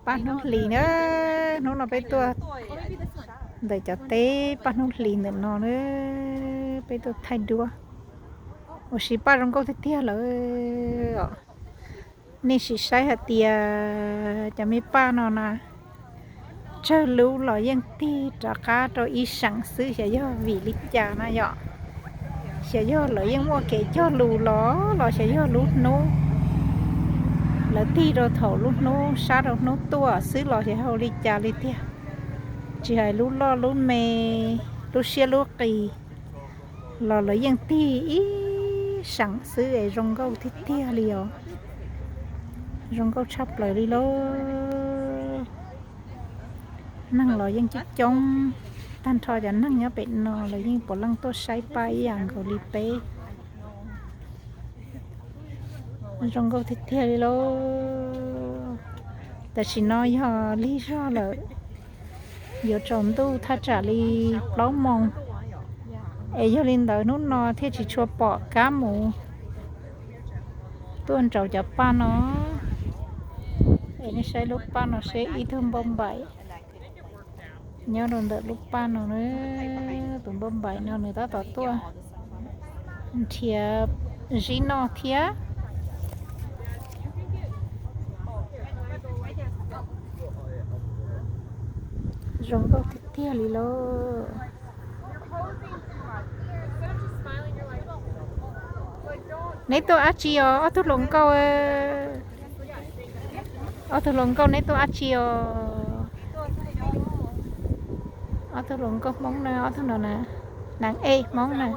Paj hnub hlis na, hnub no peb tuaj ntawm cov teb paj hnub hlis ntawm no na, peb tuaj thaij duab. Ua si paj zoo nkauj tiag tiag lawm. Nej sim saib hais tias cov me paj no na, tsawg lub los yeej tig rov qab rau ib seem xwb, xyov yog vim li cas na yom. Xyov yog lawv yeej muaj kev cog lus los los xyov yog lub hnub, lawv tig rau thaum lub hnub sab rau hnub tuaj xwb los xyov yog li cas li tiag. Tsis hais lub loj lub me, lub siab lub qis los lawv yeej tig ib seem xwb es zoo nkauj tiag tiag li os. Zoo nkauj tshaj plaws li lauj. Neeg los yeej coob coob, tag nrho cov neeg nyob pem no los yeej puav leej tuaj saib paj ib yam nkaus li peb. Zoo nkauj tiag tiag li lauj. Tam sim no yog lig zog lawm, yuav tsaus ntuj thaj tsam li plaub moos, es yog li ntawd hnub no thiaj tsis tshua pom kab mus tuaj nraud cov paj no. Es nej saib lub paj no seb, ib tug npauj npaim nyob rau ntawm lub paj no na. Tus npauj npaim no nws tab tom tuaj nrhiav zib noj thiab. Zoo nkauj tiag tiag li lauj. Neb tuaj dab tsi os ob tug hluas nkauj? Ob tug hluas nkauj neb tuaj dab tsi os? Ob tug hluas nkauj Hmoob na, ob tug no na, nam ej Hmoob na.